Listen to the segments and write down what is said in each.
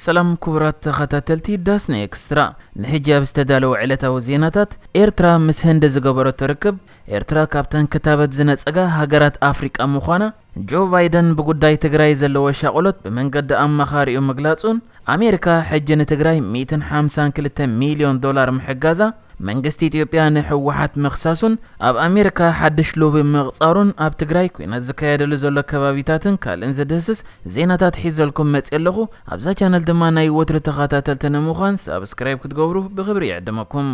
ሰላም ክቡራት ተኸታተልቲ ዳስና ኤክስትራ፣ ንሕጂ ኣብ ዝተዳለወ ዕለታዊ ዜናታት፣ ኤርትራ ምስ ህንዲ ዝገበረቶ ርክብ፣ ኤርትራ ካብተን ክታበት ዝነጸጋ ሃገራት ኣፍሪቃ ምዃና፣ ጆ ባይደን ብጉዳይ ትግራይ ዘለዎ ሻቕሎት ብመንገዲ ኣማኻሪኡ ምግላጹን፣ ኣሜሪካ ሕጂ ንትግራይ ሚእትን ሓምሳን ክልተ ሚልዮን ዶላር ምሕጋዛ፣ መንግስቲ ኢትዮጵያ ንህወሓት ምኽሳሱን ኣብ ኣሜሪካ ሓድሽ ሎቢ ምቕጻሩን ኣብ ትግራይ ኲናት ዝካየደሉ ዘሎ ከባቢታትን ካልእን ዝድህስስ ዜናታት ሒዘልኩም መጽየ ኣለኹ። ኣብዛ ቻነል ድማ ናይ ወትሩ ተኸታተልቲ ንምዃን ሳብስክራይብ ክትገብሩ ብኽብሪ ይዕድመኩም።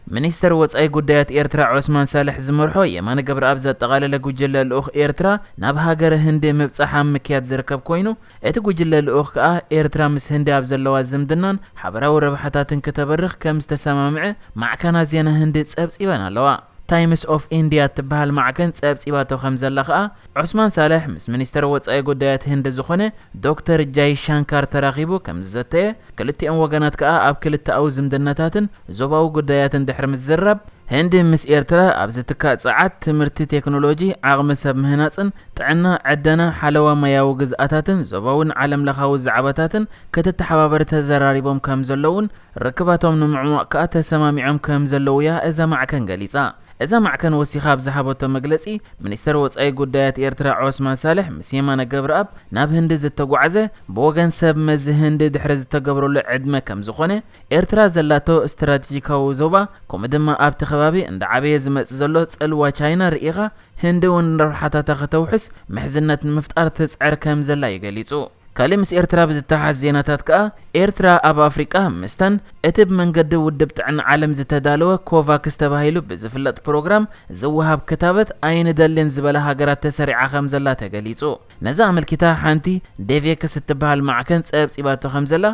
ሚኒስተር ወጻኢ ጉዳያት ኤርትራ ዑስማን ሳልሕ ዝመርሖ የማነ ገብረኣብ ዘጠቓለለ ጉጅለ ልኡኽ ኤርትራ ናብ ሃገረ ህንዲ ምብጻሕ ኣብ ምክያድ ዝርከብ ኮይኑ፣ እቲ ጉጅለ ልኡኽ ከኣ ኤርትራ ምስ ህንዲ ኣብ ዘለዋ ዝምድናን ሓበራዊ ረብሓታትን ክተበርኽ ከም ዝተሰማምዐ ማዕከናት ዜና ህንዲ ጸብጺበን ኣለዋ። ታይምስ ኦፍ ኢንዲያ እትበሃል ማዕከን ጸብጺባቶ ከም ዘላ ከኣ፣ ዑስማን ሳልሕ ምስ ሚኒስተር ወጻኢ ጉዳያት ህንዲ ዝኾነ ዶክተር ጃይ ሻንካር ተራኺቡ ከም ዝዘተየ፣ ክልቲኦም ወገናት ከኣ ኣብ ክልተኣዊ ዝምድናታትን ዞባዊ ጉዳያትን ድሕሪ ምዝራብ፣ ህንዲ ምስ ኤርትራ ኣብ ዝትካእ ጸዓት፣ ትምህርቲ፣ ቴክኖሎጂ፣ ዓቕሚ ሰብ ምህናጽን ጥዕና፣ ዕደና፣ ሓለዋ ማያዊ ግዝኣታትን ዞባውን ዓለምለኻዊ ዛዕባታትን ክትተሓባበር ተዘራሪቦም ከም ዘለውን ርክባቶም ንምዕሟቕ ከኣ ተሰማሚዖም ከም ዘለዉ እያ እዛ ማዕከን ገሊጻ። እዛ ማዕከን ወሲኻ ኣብ ዝሃበቶ መግለጺ፣ ሚኒስተር ወጻኢ ጉዳያት ኤርትራ ዑስማን ሳልሕ ምስ የማነ ገብረኣብ ናብ ህንዲ ዝተጓዕዘ፣ ብወገን ሰብ መዚ ህንዲ ድሕሪ ዝተገብረሉ ዕድመ ከም ዝኾነ፣ ኤርትራ ዘላቶ ስትራቴጂካዊ ዞባ፣ ከምኡ ድማ ኣብቲ ከባቢ እንዳዓበየ ዝመጽእ ዘሎ ጽልዋ ቻይና ርኢኻ፣ ህንዲ እውን ረብሓታታ ከተውሕስ ምሕዝነት ንምፍጣር ትጽዕር ከም ዘላ እዩ ገሊጹ። ካልእ ምስ ኤርትራ ብዝተሓዝ ዜናታት ከኣ፣ ኤርትራ ኣብ ኣፍሪቃ ምስታን እቲ ብመንገዲ ውድብ ጥዕና ዓለም ዝተዳለወ ኮቫክስ ተባሂሉ ብዝፍለጥ ፕሮግራም ዝወሃብ ክታበት ኣይንደልን ዝበላ ሃገራት ተሰሪዓ ከም ዘላ ተገሊጹ። ነዚ ኣመልኪታ ሓንቲ ዴቬክስ እትበሃል ማዕከን ጸብጺባቶ ከም ዘላ፣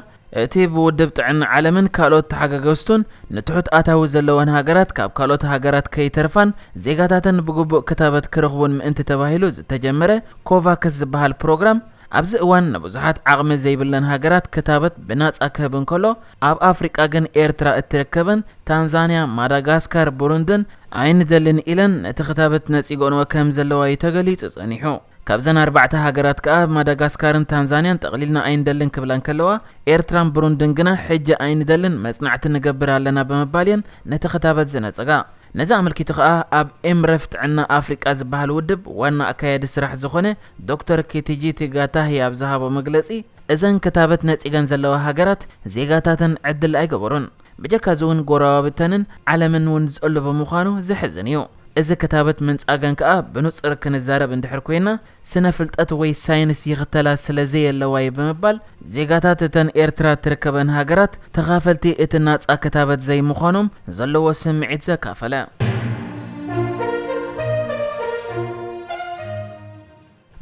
እቲ ብውድብ ጥዕና ዓለምን ካልኦት ተሓጋገዝቱን ንትሑት ኣታዊ ዘለወን ሃገራት ካብ ካልኦት ሃገራት ከይተርፋን ዜጋታተን ብግቡእ ክታበት ክረኽቡን ምእንቲ ተባሂሉ ዝተጀመረ ኮቫክስ ዝበሃል ፕሮግራም፣ ኣብዚ እዋን ንብዙሓት ዓቕሚ ዘይብለን ሃገራት ክታበት ብናጻ ክህብ እንከሎ፣ ኣብ ኣፍሪቃ ግን ኤርትራ እትርከበን ታንዛንያ፣ ማዳጋስካር፣ ቡሩንድን ኣይንደልን ኢለን ነቲ ክታበት ነጺገንኦ ከም ዘለዋ እዩ ተገሊጹ ጸኒሑ። ካብዘን ኣርባዕተ ሃገራት ከኣ ማዳጋስካርን ታንዛንያን ጠቕሊልና ኣይንደልን ክብላ እንከለዋ፣ ኤርትራን ብሩንድን ግና ሕጂ ኣይንደልን፣ መጽናዕቲ ንገብር ኣለና ብምባል እየን ነቲ ክታበት ዝነጸጋ። ነዚ ኣመልኪቱ ከኣ ኣብ ኤምረፍ ጥዕና ኣፍሪቃ ዝበሃል ውድብ ዋና ኣካያዲ ስራሕ ዝኾነ ዶክተር ኪቲጂቲ ጋታሂ ኣብ ዝሃቦ መግለጺ፣ እዘን ክታበት ነጺገን ዘለዋ ሃገራት ዜጋታተን ዕድል ኣይገበሩን። ብጀካ እዚ እውን ጎረባብተንን ዓለምን እውን ዝጸሉ ብምዃኑ ዘሕዝን እዩ። እዚ ክታበት ምንጻገን ከኣ ብንጹር ክንዛረብ እንድሕር ኮይና፣ ስነ ፍልጠት ወይ ሳይንስ ይኽተላ ስለ ዘየለዋ እዩ ብምባል፣ ዜጋታት እተን ኤርትራ ትርከበን ሃገራት ተኻፈልቲ እቲ ናጻ ክታበት ዘይምዃኖም ዘለዎ ስምዒት ዘካፈለ።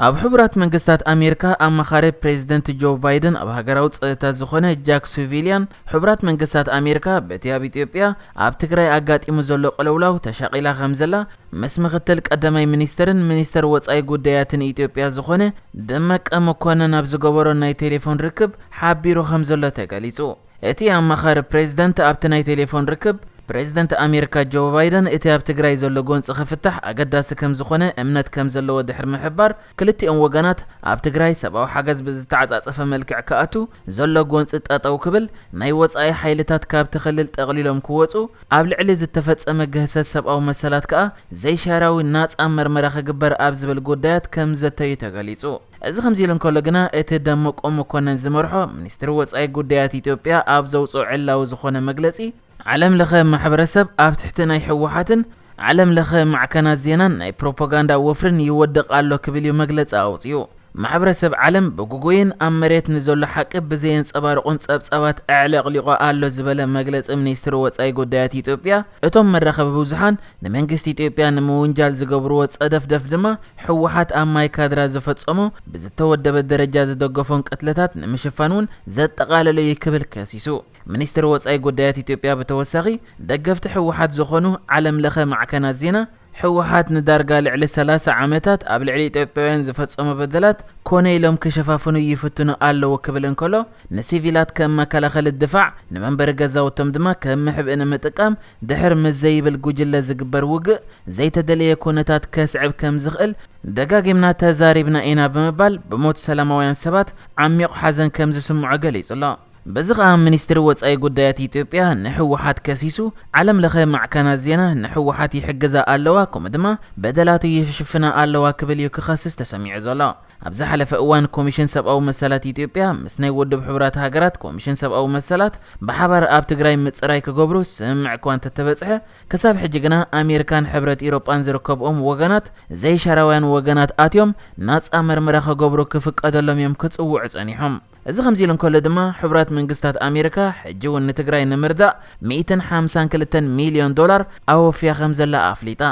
ኣብ ሕቡራት መንግስታት ኣሜሪካ ኣማኻሪ ፕሬዚደንት ጆ ባይደን ኣብ ሃገራዊ ጸጥታ ዝኾነ ጃክ ሱቪሊያን፣ ሕቡራት መንግስታት ኣሜሪካ በቲ ኣብ ኢትዮጵያ ኣብ ትግራይ ኣጋጢሙ ዘሎ ቅልውላው ተሻቒላ ከም ዘላ ምስ ምክትል ቀዳማይ ሚኒስትርን ሚኒስተር ወጻኢ ጉዳያትን ኢትዮጵያ ዝኾነ ደመቀ መኮነን ኣብ ዝገበሮ ናይ ቴሌፎን ርክብ ሓቢሩ ከም ዘሎ ተገሊጹ። እቲ ኣማኻሪ ፕሬዚደንት ኣብቲ ናይ ቴሌፎን ርክብ፣ ፕሬዚደንት ኣሜሪካ ጆ ባይደን እቲ ኣብ ትግራይ ዘሎ ጎንጺ ክፍታሕ ኣገዳሲ ከም ዝኾነ እምነት ከም ዘለዎ ድሕሪ ምሕባር፣ ክልቲኦም ወገናት ኣብ ትግራይ ሰብኣዊ ሓገዝ ብዝተዓጻጸፈ መልክዕ ክኣቱ፣ ዘሎ ጎንጺ ጠጠው ክብል፣ ናይ ወጻኢ ሓይልታት ካብቲ ክልል ጠቕሊሎም ክወጹ፣ ኣብ ልዕሊ ዝተፈጸመ ግህሰት ሰብኣዊ መሰላት ከኣ ዘይሻራዊ ናጻ መርመራ ክግበር ኣብ ዝብል ጉዳያት ከም ዘተዩ ተገሊጹ። እዚ ከምዚ ኢሉ እንከሎ ግና፣ እቲ ደመቆ መኮነን ዝመርሖ ሚኒስትሪ ወጻኢ ጉዳያት ኢትዮጵያ ኣብ ዘውጽኦ ዕላዊ ዝኾነ መግለጺ፣ ዓለም ለኸ ማሕበረሰብ ኣብ ትሕቲ ናይ ህወሓትን ዓለም ለኸ ማዕከናት ዜናን ናይ ፕሮፓጋንዳ ወፍርን ይወድቕ ኣሎ ክብል እዩ መግለጺ ኣውጺኡ። ማሕበረሰብ ዓለም ብግጉይን ኣብ መሬት ንዘሎ ሓቂ ብዘየንጸባርቑን ጸብጻባት ኣዕለቕሊቑ ኣሎ ዝበለ መግለጺ ሚኒስትሪ ወጻኢ ጉዳያት ኢትዮጵያ፣ እቶም መራኸቢ ብዙሓን ንመንግስቲ ኢትዮጵያ ንምውንጃል ዝገብርዎ ጸደፍደፍ ድማ ህወሓት ኣብ ማይ ካድራ ዝፈጸሞ ብዝተወደበ ደረጃ ዝደገፎን ቅትለታት ንምሽፋን እውን ዘጠቓለለ እዩ ክብል ከሲሱ። ሚኒስትሪ ወጻኢ ጉዳያት ኢትዮጵያ ብተወሳኺ፣ ደገፍቲ ህወሓት ዝኾኑ ዓለም ለኸ ማዕከናት ዜና፣ ህወሓት ንዳርጋ ልዕሊ ሰላሳ ዓመታት ኣብ ልዕሊ ኢትዮጵያውያን ዝፈጸሞ በደላት ኮነ ኢሎም ክሸፋፍኑ ይፍትኑ ኣለዉ ክብል እንከሎ፣ ንሲቪላት ከም መከላኸሊ ድፋዕ፣ ንመንበሪ ገዛውቶም ድማ ከም መሕብኢ ንምጥቃም ድሕር ምስ ዘይብል ጉጅለ ዝግበር ውግእ ዘይተደለየ ኩነታት ከስዕብ ከም ዝኽእል ደጋጊምና ተዛሪብና ኢና ብምባል ብሞት ሰላማውያን ሰባት ዓሚቕ ሓዘን ከም ዝስምዖ ገሊጹ ኣሎ። በዚ ኸኣ ሚኒስትሪ ወጻኢ ጉዳያት ኢትዮጵያ ንህወሓት ከሲሱ፣ ዓለም ለኸ ማዕከናት ዜና ንህወሓት ይሕግዛ ኣለዋ፣ ከምኡ ድማ በደላቱ ይሽፍና ኣለዋ ክብል እዩ ክኸስስ ተሰሚዑ ዘሎ። ኣብ ዝሓለፈ እዋን ኮሚሽን ሰብኣዊ መሰላት ኢትዮጵያ ምስ ናይ ውድብ ሕቡራት ሃገራት ኮሚሽን ሰብኣዊ መሰላት ብሓባር ኣብ ትግራይ ምጽራይ ክገብሩ ስምምዕ እኳ እንተተበጽሐ፣ ክሳብ ሕጂ ግና ኣሜሪካን ሕብረት ኢሮጳን ዝርከብኦም ወገናት ዘይሻራውያን ወገናት ኣትዮም ናጻ መርመራ ክገብሩ ክፍቀደሎም እዮም ክጽውዑ ጸኒሖም። እዚ ከምዚ ኢሉ እንከሎ ድማ፣ ሕቡራት መንግስታት ኣሜሪካ ሕጂ እውን ንትግራይ ንምርዳእ ሚእትን ሓምሳን ክልተን ሚልዮን ዶላር ኣወፍያ ከም ዘላ ኣፍሊጣ።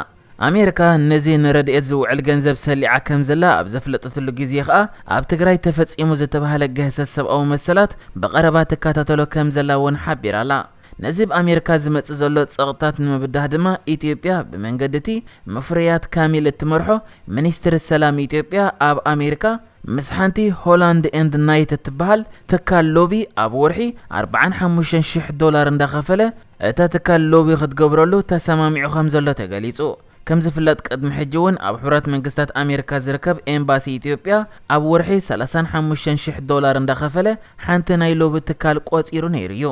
ኣሜሪካ ነዚ ንረድኤት ዝውዕል ገንዘብ ሰሊዓ ከም ዘላ ኣብ ዘፍለጠትሉ ግዜ ኸኣ፣ ኣብ ትግራይ ተፈጺሙ ዝተባህለ ግህሰት ሰብኣዊ መሰላት ብቐረባ ትከታተሎ ከም ዘላ እውን ሓቢራ ኣላ። ነዚ ብኣሜሪካ ዝመጽእ ዘሎ ጸቕጥታት ንምብዳህ ድማ፣ ኢትዮጵያ ብመንገዲ እቲ ሙፈሪያት ካሚል እትመርሖ ሚኒስትሪ ሰላም ኢትዮጵያ ኣብ ኣሜሪካ ምስ ሓንቲ ሆላንድ ኤንድ ናይት እትበሃል ትካል ሎቢ ኣብ ወርሒ ኣርባዓን ሓሙሽተን ሽሕ ዶላር እንዳኸፈለ፣ እታ ትካል ሎቢ ክትገብረሉ ተሰማሚዑ ከም ዘሎ ተገሊጹ። ከም ዝፍለጥ፣ ቅድሚ ሕጂ እውን ኣብ ሕቡራት መንግስታት ኣሜሪካ ዝርከብ ኤምባሲ ኢትዮጵያ ኣብ ወርሒ ሰላሳን ሓሙሽተን ሽሕ ዶላር እንዳኸፈለ ሓንቲ ናይ ሎቢ ትካል ቆጺሩ ነይሩ እዩ።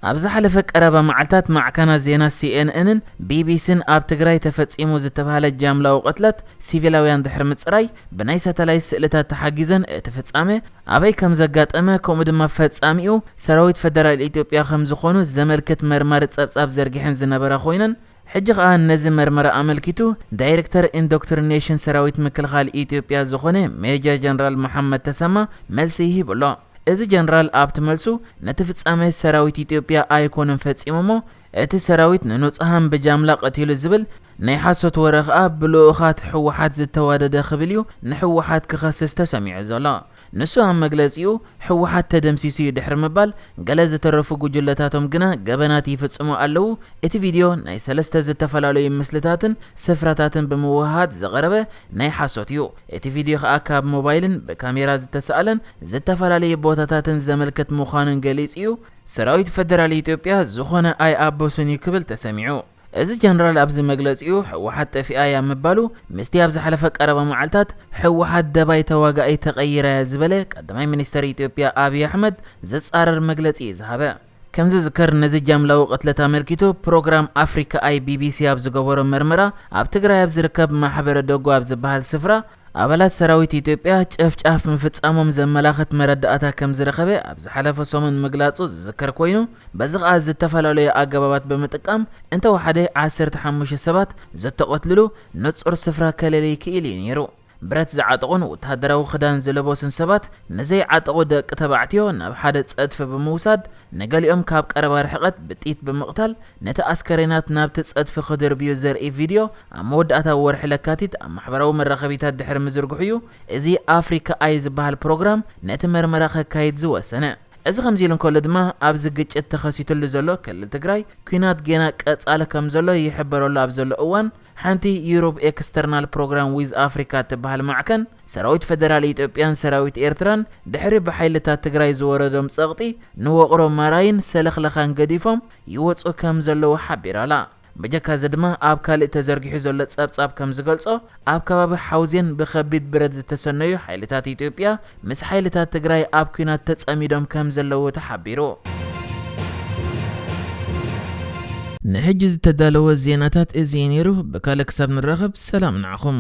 ኣብ ዝሓለፈ ቀረባ መዓልታት ማዕከናት ዜና ሲኤንኤንን ቢቢሲን ኣብ ትግራይ ተፈጺሙ ዝተባህለ ጃምላዊ ቅትለት ሲቪላውያን ድሕሪ ምጽራይ ብናይ ሳተላይት ስእልታት ተሓጊዘን እቲ ፍጻመ ኣበይ ከም ዘጋጠመ፣ ከምኡ ድማ ፈጻሚኡ ሰራዊት ፈደራል ኢትዮጵያ ከም ዝኾኑ ዘመልክት መርማሪ ጸብጻብ ዘርጊሐን ዝነበራ ኮይነን፣ ሕጂ ኸኣ ነዚ መርመራ ኣመልኪቱ ዳይሬክተር ኢንዶክትሪኔሽን ሰራዊት ምክልኻል ኢትዮጵያ ዝኾነ ሜጀር ጀነራል መሓመድ ተሰማ መልሲ ይህብ ኣሎ። እዚ ጀነራል ኣብቲ መልሱ፣ ነቲ ፍጻመ ሰራዊት ኢትዮጵያ ኣይኮነን ፈጺሞሞ፣ እቲ ሰራዊት ንንጹሃን ብጃምላ ቀቲሉ ዝብል ናይ ሓሶት ወረ ኸኣ ብልኡኻት ህወሓት ዝተዋደደ ክብል እዩ ንህወሓት ክኸስስ ተሰሚዑ ዘሎ። ንሱ ኣብ መግለጺኡ፣ ህወሓት ተደምሲሱ እዩ ድሕሪ ምባል፣ ገለ ዝተረፉ ጉጅለታቶም ግና ገበናት ይፍጽሙ ኣለዉ። እቲ ቪድዮ ናይ ሰለስተ ዝተፈላለዩ ምስልታትን ስፍራታትን ብምውህሃድ ዝቐረበ ናይ ሓሶት እዩ። እቲ ቪድዮ ኸኣ ካብ ሞባይልን ብካሜራ ዝተሰኣለን ዝተፈላለዩ ቦታታትን ዘመልክት ምዃኑን ገሊጹ እዩ። ሰራዊት ፈደራል ኢትዮጵያ ዝኾነ ኣይኣበሱን እዩ ክብል ተሰሚዑ። እዚ ጀነራል ኣብዚ መግለጺኡ፣ ህወሓት ጠፊኣ እያ ምባሉ ምስቲ ኣብ ዝሓለፈ ቀረባ መዓልታት ህወሓት ደባይ ተዋጋኢ ተቐይራ እያ ዝበለ ቀዳማይ ሚኒስተር ኢትዮጵያ ኣብይ ኣሕመድ ዝጻረር መግለጺ እዩ ዝሃበ። ከም ዝዝከር፣ ነዚ ጃምላዊ ቅትለት ኣመልኪቱ ፕሮግራም ኣፍሪካ ኣይ ቢቢሲ ኣብ ዝገበሮ መርመራ፣ ኣብ ትግራይ ኣብ ዝርከብ ማሕበረ ደጎ ኣብ ዝበሃል ስፍራ ኣባላት ሰራዊት ኢትዮጵያ ጨፍጫፍ ምፍጻሞም ዘመላኽት መረዳእታ ከም ዝረኸበ ኣብ ዝሓለፈ ሰሙን ምግላጹ ዝዝከር ኮይኑ፣ በዚ ኸኣ ዝተፈላለዩ ኣገባባት ብምጥቃም እንተወሓደ ዓሰርተ ሓሙሽተ ሰባት ዝተቐትልሉ ንጹር ስፍራ ከለሊ ክኢሉ እዩ ነይሩ። ብረት ዝዓጠቑን ወተሃደራዊ ክዳን ዝለበሱን ሰባት ንዘይዓጠቑ ደቂ ተባዕትዮ ናብ ሓደ ጸድፊ ብምውሳድ፣ ንገሊኦም ካብ ቀረባ ርሕቐት ብጥይት ብምቕታል፣ ነቲ ኣስከሬናት ናብቲ ጸድፊ ክድርብዩ ዘርኢ ቪድዮ ኣብ መወዳእታ ወርሒ ለካቲት ኣብ ማሕበራዊ መራኸቢታት ድሕሪ ምዝርግሑ እዩ፣ እዚ ኣፍሪካ ኣይ ዝበሃል ፕሮግራም ነቲ መርመራ ከካይድ ዝወሰነ። እዚ ከምዚ ኢሉ እንከሎ ድማ፣ ኣብዚ ግጭት ተኸሲትሉ ዘሎ ክልል ትግራይ፣ ኲናት ጌና ቀጻሊ ከም ዘሎ ይሕበረሉ ኣብ ዘሎ እዋን፣ ሓንቲ ዩሮፕ ኤክስተርናል ፕሮግራም ዊዝ ኣፍሪካ እትበሃል ማዕከን፣ ሰራዊት ፈደራል ኢትዮጵያን ሰራዊት ኤርትራን ድሕሪ ብሓይልታት ትግራይ ዝወረዶም ጸቕጢ፣ ንወቕሮ ማራይን ሰለኽለኻን ገዲፎም ይወጹ ከም ዘለዉ ሓቢራ ኣላ። ብጀካ እዚ ድማ፣ ኣብ ካልእ ተዘርጊሑ ዘሎ ጸብጻብ ከም ዝገልጾ፣ ኣብ ከባቢ ሓውዜን ብኸቢድ ብረት ዝተሰነዩ ሓይልታት ኢትዮጵያ ምስ ሓይልታት ትግራይ ኣብ ኲናት ተጸሚዶም ከም ዘለዉ ተሓቢሩ። ንሕጂ ዝተዳለወ ዜናታት እዚ እዩ ነይሩ። ብካልእ ክሳብ ንራኸብ፣ ሰላም ንዓኹም።